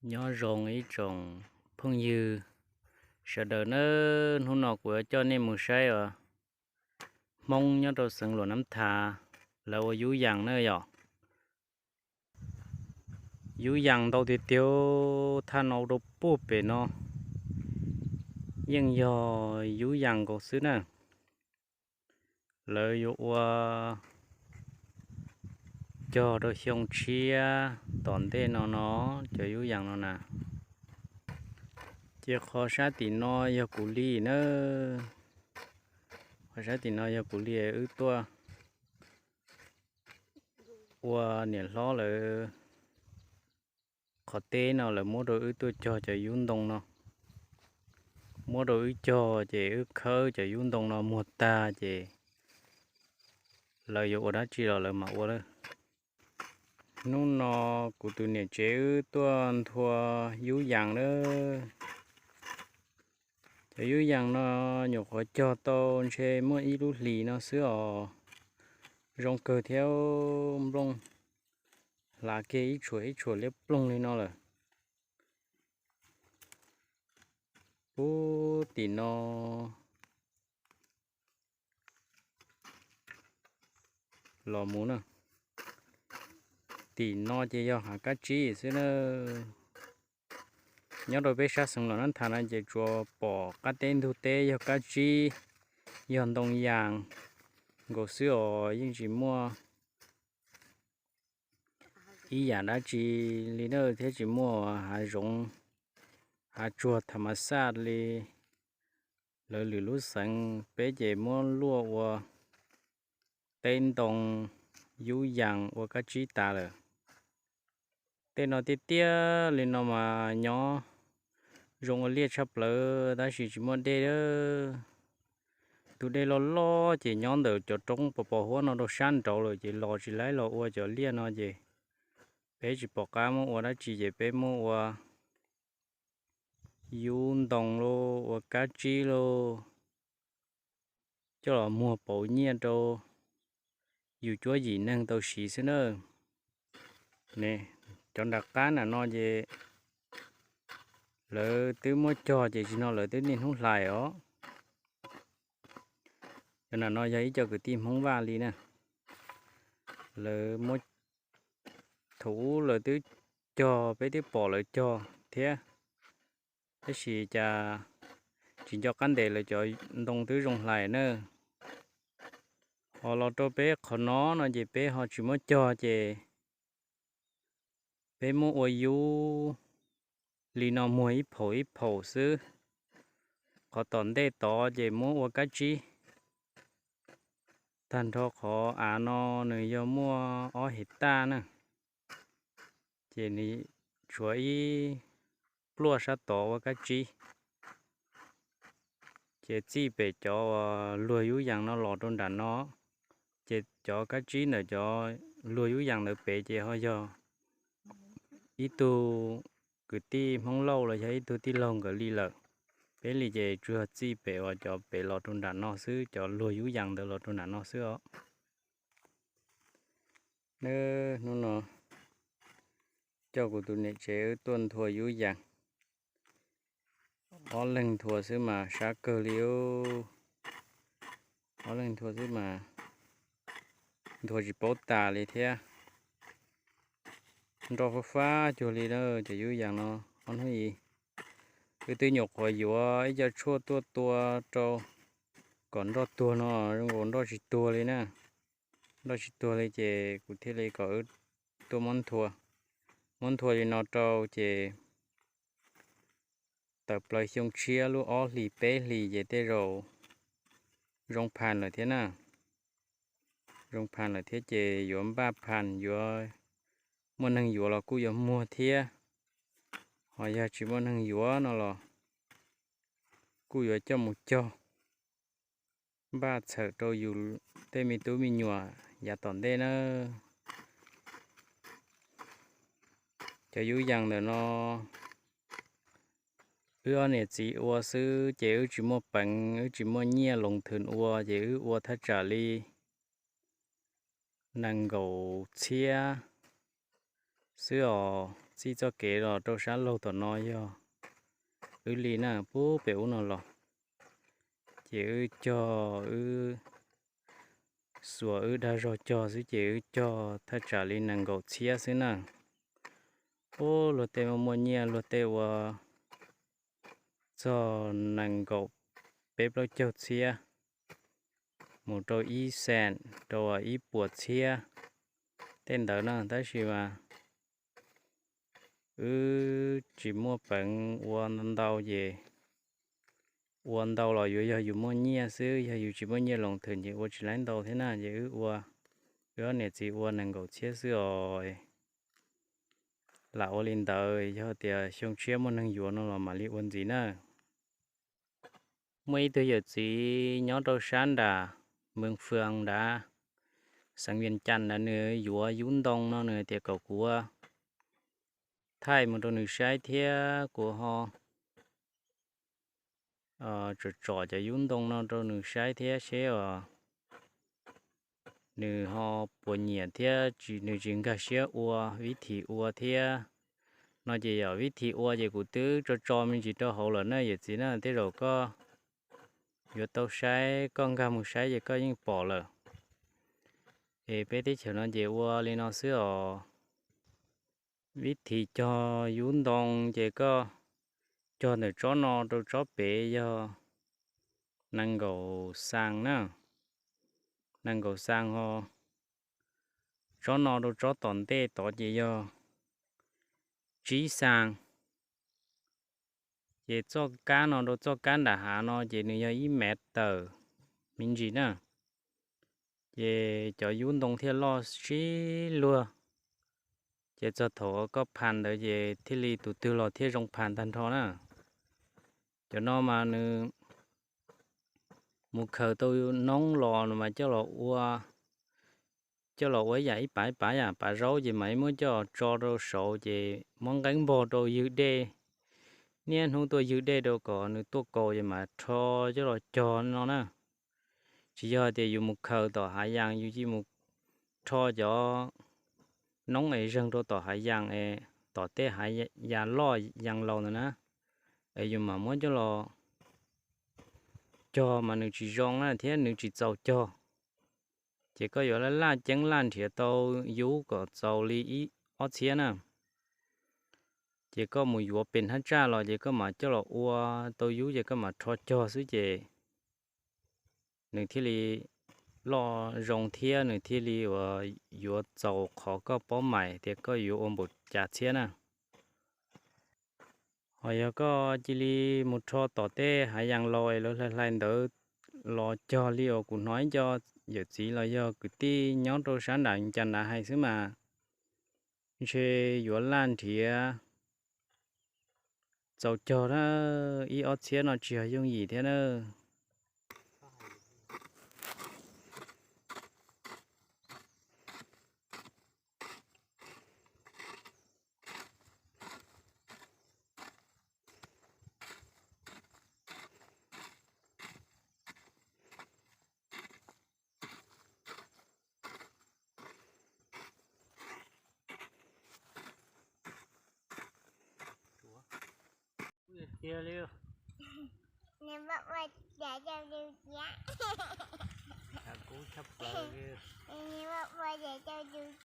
Nyob zoo ib tsoom phooj ywg sawv daws nawb, hnub no kuv yuav coj nej mus saib os, Hmoob nyob rau xeev Luam Nab Tha, lawv ua yub yas na yom. Yub yas ntau tiag tiag, thaj no rau puag pem no yeej yog yub yas nkaus xwb na. Lawv yuav ua cog rau xyoo tshiab tom ntej no no, cov yub yas no na. Ces qhov sab tim no yog kuv li na, qhov sab tim no yog kuv li wb tuaj ua niam hlob lawv qhov teb no lawv muab rau wb tuaj cog cov yub ntoo no. Muab rau wb cog ces wb khawb cov yub ntoo no muag tag ces lawv yuav ua dab tsi los lawv mam ua lawm. Hnub no kuv tus niam tsev wb tuaj nthua yub yas lawm. Cov yub yas no nyuam qhuav cog tau ntshe muaj ib lub hlis no xwb os. Zoo kawg thiab, nplooj hlav kiag ib tshuam ib tshuam liab ploog li no lawm. Puag tim no los mus na. Tim no ces yog hav kab tsib xwb na. Nyob rau peb sab xeev Los Nab Thas no ces tsuas pom qab teb ntug teb yog kab tsib, yog ntoo yas nkaus xwb os, yeej tsis muaj ib yam dab tsi li na, thiab tsis muaj hav zoov hav tsuag tham mas xaj li lawv lwm lub xeev. Peb ces muab luaj ua teb ntoo yub yas ua kab tsib tas lawm. Tej no tiaj tiaj li no mas nyob zoo ua liaj tshaj plaws tab sis tsis muaj dej. Tus dej loj loj ces nyob ntawm cov roob pos pos huab no rau sab nraud lawm ces los tsis laib los ua cov liaj no ces peb tsis pom qab muab ua dab tsi ces peb muab ua yub ntoo lauj, ua kab tsib lauj, coj los muag pauv nyiaj rau yus cuab yim neeg tau siv xwb na. Cov nram qab nram no ces lawv twb muab cog ces tsis no lawv twb niaj hnub hlais os. Cov nram no yog ib co kwv tij Hmoob Vaj li na, lawv muab, thaum ub lawv twb cog, peb twb pom lawv cog thiab, tab sis cas tsis nco qab ntes lawv cov ntoo twb zoo hlais na. Ho los rau peb qhov no no ces peb ho tsis muab cog ces peb muab ua yub li no muag ib phaum ib phaum xwb. Qhov tom ntej tod ces muab ua kab tsib. Tag nrho qhov av no nws yog muaj ob his taj na, ces nws tshuav ib pluaj sab tod ua kab tsib. Ces txij pem cov uas luag yub yas no los rau nram no, ces cov kab tsib ntawm cov luag yub yas ntawd pem ces ho yog ib tug kwv tij Hmoob Lauj los yog ib tug tij laug nkawd li lawm. Peb li ces tsuas yog txij pem uas cov pem los rau nram no xwb, cov luag yub yas ntawd los rau nram no xwb os. Neb hnub no coj kuv tus niam tsev wb tuaj nthua yub yas. Ob leeg nthua xwb mas sab kawg li. Ob leeg nthua xwb mas nthua tsis paub tas li thiab. Nroj fab fab cuag li na, cov yub yas no. Ob hnub i wb twb nyuam qhuav yuav ib co tshuaj tuaj tua rau kom nroj tuag no, zoo nkaus nroj tsis tuag li na. Nroj tsis tuag li ces kuv thiaj li kom wb tuaj muab nthua. Muab nthua li no rau ces tawm plaws xyoo tshiab lub ob hlis peb hlis ces tej zaum zoo phas lawm thiab na. Zoo phas lawm thiab ces yuav npaj phas, yuav muaj neeg yuav los kuj yuav muag thiab. Ho yog tsis muaj neeg yuav no los kuj yuav coj mus cog npaj txhawm rau yus tej me tub me nyuam yav tom ntej na. Cov yub yas ntawm no wb ob niam txiv ua xwb ces wb tsis muaj peev, wb tsis muaj nyiaj loos thwm ua ces wb ua thaj tsam li nees nkaum txhiab xwb os. txij txoj kev los rau sab laug tom no yog wb li na, puag pem ub no los. Ces wb cog, wb xuas wb dag zog cog xwb ces wb cog thaj tsam li nees nkaum txhiab xwb na. Ub, luag tej muaj muaj nyiaj, luag tej ua txog nees nkaum peb plaub caug txhiab mus rau ib xees, rau ib puas txhiab tej ntawd na. Tab sis mas wb tsis muaj peev ua ntau ces ua ntau los yuav yog yus muaj nyiaj xwb, yog yus tsis muaj nyiaj loos thwm ces ua tsis laib ntau thiab na. Ces wb ua, wb ob niam txiv ua nees nkaum txhiab xwb os. Lam ua li ntawd, yog tias xyoo tshiab muaj neeg yuav no los mam li ua ntxiv na. Muaj ib tug yawm txiv nyob rau sab nram Mws Fwm nrad, xeev Vias Cas nrad, nws yuav yub ntoo no, nws tias kom kuv thaij mus rau nws saib thiab kuv ho tsom tsom cov yub ntoo no rau nws saib thiab seb os nws ho puas nyiam thiab nws tsis nkag siab ua vib thim ua thiab no. Ces yog vib thim ua ces kuv twb tso tso me ntsis rau hauv lawm na yawm txiv na, tej zaum koj yuav tau saib, koj nkag mus saib ces koj yeej pom lawm. Es peb teb chaws no ces ua li no xwb os. Vib thim cog yub ntoo ces koj cog ntawm tsob no rau tsob pem yog nees nkaum xas na, nees nkaum xas ho tsob no rau tsob tom ntej tod ces yog tsib xas. Ces txoj kab no rau txoj kab nram hav no ces nws yog ib mev tawm me ntsis na. Ces cov yub ntoo thiaj loj sib luag. Ces txog thaum koj phas ntawd ces thiaj li tus twg los thiaj zoo phas tag nrho na. Cov no mas nws mus khaws tau noob los mas coj los ua, coj los ua ib yam ib pav ib pav yam pav zaub ces mas muab coj tso rau saud ces muab nqeeb npog rau ywg dej, niaj hnub tuaj ywg dej rau kom nws tuaj kaus ces mas rho coj los cog no na. Tsis yog tias yus mus khaws tom hav yas, yus cia mus rho cov noob es zeeg rau tom hav yas es tom tej hav yas loj yas laus ntawd na, es yus mam muab coj los cog mas nws tsis zoo na thiab nws tsis txaus cog. Ces koj yuav laj laj ceeb laj nrhiav tau yub kom txaus li ib ob txhiab na. Ces koj mus yuav pem hnab tsaj los ces koj mam coj los ua tau yub ces koj mam rho cog xwb ces nws thiaj li loj zoo thiab nws thiaj li uas yuav txaus qhov koj paub mais tias koj yuav ua npaum cas txhiab na. Ho yog koj cia li mus rho tom tej hav yas laus es lawv hlais hlais ntawd los cog li uas kuv hnov ib co yawm txiv los yog kwv tij nyob rau sab nram cas nrad hais xwb mas ntshe yuav laj nrhiav txaus cog na, ib ob txhiab no tsis yog yooj yim thiab na. Tiag li. Nws ua ua cas rau yus tiag. Kub tshaj plaws li. Nws ua ua cas rau yus